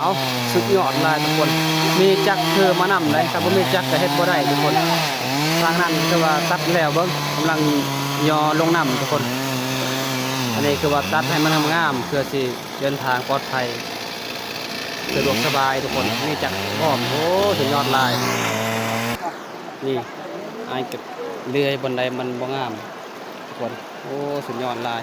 ເອົາ ສຸດຍອດຫຼາຍທຸກຄົນ ມີຈັກຄືມານຳໄດ໋ ຖ້າບໍ່ມີຈັກກໍເຮັດບໍ່ໄດ້ທຸກຄົນ. ທາງນັ້ນຄືວ່າຕັດແລ້ວເບິ່ງ ກຳລັງຍໍລົງນ້ຳທຸກຄົນ. ອັນນີ້ຄືວ່າຕັດໃຫ້ມັນງາມໆ ເພື່ອຊິເດີນທາງປອດໄພ ສະດວກສະບາຍທຸກຄົນ. ມີຈັກພ້ອມ ໂອ້ ສຸດຍອດຫຼາຍ. ນີ້ອ້າຍກໍເລື່ອຍບ່ອນໃດມັນບໍ່ງາມທຸກຄົນ. ໂອ້ ສຸດຍອດຫຼາຍ.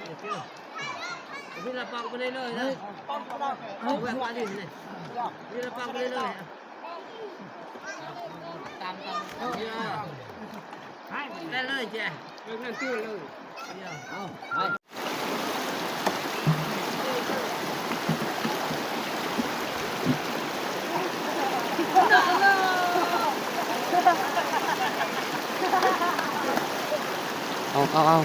ນີ້ລະປອກໄປເລີຍເລີຍນະ ເອົາໄວ້ຫົວດິນນີ້ ນີ້ລະປອກໄປເລີຍເລີຍ ຕາມກັນ ໄປເລີຍແຈ ເລີຍນັ້ນຕູ້ເລີຍ ເອົາໄປ. ເອົາ ເອົາ ເອົາ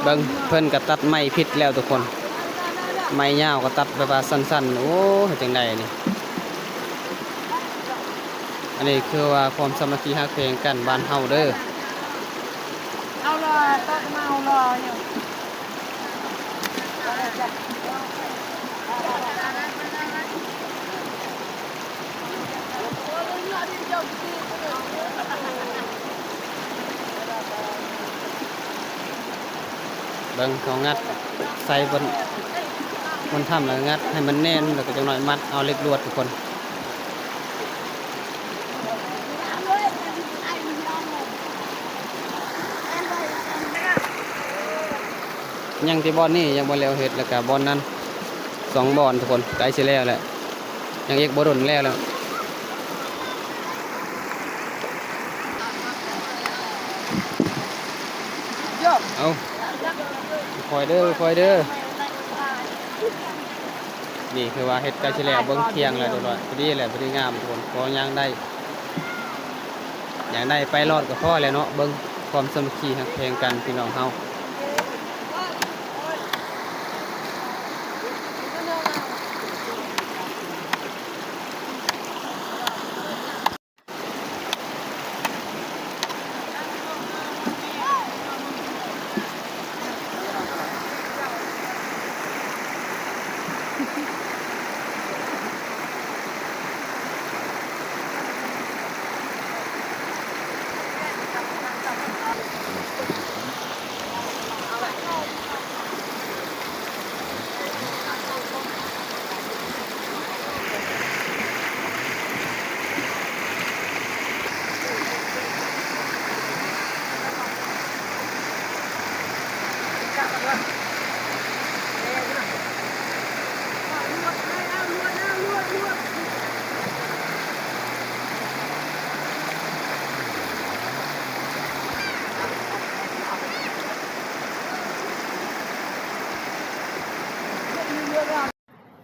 ເບິ່ງ ເພິ່ນກໍຕັດໄມ້ຜິດແລ້ວທຸກຄົນ ໄມ້ຍາວກໍຕັດແບບວ່າສັ້ນໆ ໂອ້ ເຮັດຈັ່ງໃດນີ້. ອັນນີ້ຄືວ່າຄວາມສາມັກຄີຮັກແພງກັນບ້ານເຮົາເດີ. ເອົາລະ ຕັກມາເອົາລະ. ເບິ່ງ ເຂົາງັດໃສ່ບົນ ບົນຖ້ຳ ແລ້ວງັດໃຫ້ມັນແໜ້ນ ແລ້ວກໍຈັກໜ້ອຍມັດເອົາເຫຼັກລວດທຸກຄົນ. ຍັງແຕ່ບ່ອນນີ້ຍັງບໍ່ແລ້ວເຮັດ ແລ້ວກະບ່ອນນັ້ນສອງບ່ອນທຸກຄົນ ໃກ້ຊິແລ້ວແຫຼະ ຍັງອີກບໍ່ດົນແລ້ວແລ້ວ. ເອົາ ຄ່ອຍເດີ ຄ່ອຍເດີ. ນີ້ຄືວ່າເຮັດໃກ້ຊິແລ້ວ ເບິ່ງທ່ຽງແລ້ວ ເດີ ພໍດີແຫຼະ ພໍດີງາມທຸກຄົນ ພໍຍ່າງໄດ້ ຫຍັງໄດ້ໄປລອດກໍພໍແລ້ວເນາະ. ເບິ່ງຄວາມສາມັກຄີຮັກແພງກັນພີ່ນ້ອງເຮົາ.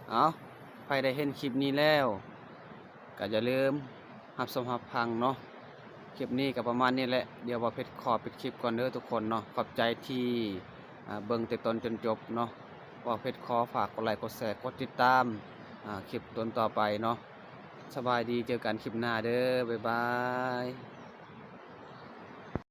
ເອົາ ໃຜໄດ້ເຫັນຄລິບນີ້ແລ້ວ ກໍຢ່າລືມຮັບຊົມຮັບຟັງເນາະ. ຄລິບນີ້ກໍປະມານນີ້ແຫຼະ ດຽວບ່າວເພັດຂໍປິດຄລິບກ່ອນເດີທຸກຄົນເນາະ. ຂອບໃຈທີ່ ອ່າ ເບິ່ງແຕ່ຕົ້ນຈົນຈົບເນາະ. ບ່າວເພັດຂໍຝາກກົດໄລ ກົດແຊ ກົດຕິດຕາມ ອ່າ ຄລິບຕົນຕໍ່ໄປເນາະ. ສະບາຍດີ ເຈີກັນຄລິບໜ້າເດີ ບາຍບາຍ.